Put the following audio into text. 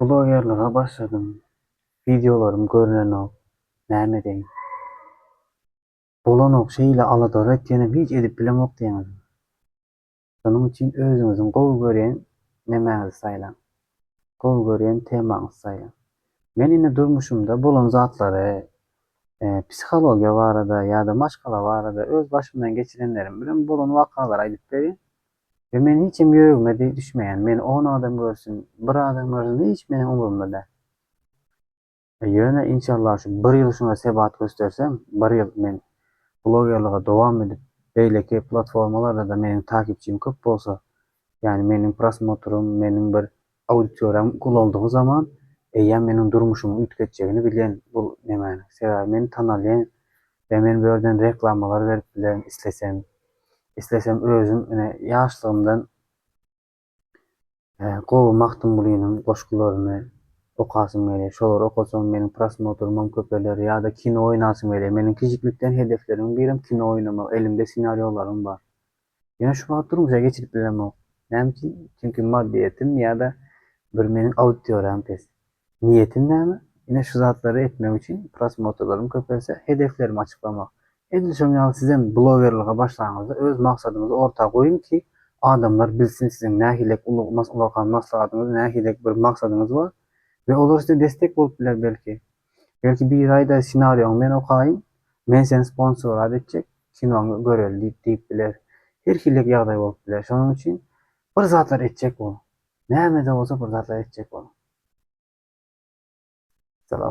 Blogerlige başladym. Wideolarym görünenok. Näme edeýin? Bolanok şeýle aladalar etýänem hiç edip bilemok diýeňiz. Şonuň üçin özüňiziň gowy görýän nemäňizi saýlaň. Gowy görýän temaňyzy saýlaň. Men indi durmuşymda bolan zatlary, psihologiýa barada ýa-da maşgala barada öz başymdan geçirenlerim bilen bolan wakalary aýdyp berýän. We men hiçem ýüregime düşmeýän. Meni on adam görsün, bir adam görsün hiç meniň umrumda däl. Ýöne inşallah şu bir ýyl şuňa sebat göstersem, bir ýyl men blogerlige dowam edip, beýleki platformalarda-da meniň takipçim köp bolsa, ýagny meniň prosmotrym, meniň bir auditoriýam ulaldygy zaman, eýýäm meniň durmuşymy üýtgetjegini bilýän bu nemäniň. Sebäbi men tanalýan we men bu ýerden reklamalar berip bilerin islesem. Islesem özüm ine ýaşlygymdan Gowy Magtymgulynyň goşgularyny okasym gelýär. Şolary okasam meniň prosmotrymam köpeler ýa-da kino oýnasym gelýär. Meniň kiçiklikden hedeflerimiň birem kino oýnamak. Elimde senariýolarym bar. Ýöne şu wagt durmuşa geçirip bilemok. Näme üçin? Çünki maddyýetim ýa-da bir meniň auditoriýam pes. Niýetim näme? Ine şu zatlary etmek üçin prosmotrlarym köpelse hedeflerimi açyklamak. Edil şoň ýaly sizem blogerlige başlanyňyzda öz maksadyňyzy orta goýuň ki adamlar bilsin siziň nähilek uly ulakan maslahatyňyz nähilek bir maksadyňyz bar we olar size destek bolup biler belki. Belki biri aýdar senarioňy men okaýyn men seni sponsorlat etjek kinoňy göreli diýip diýip biler. Her hilek ýagdaý bolup biler. Şonuň üçin bir zatlar etjek boluň. Nämede bolsa bir zatlar etjek boluň.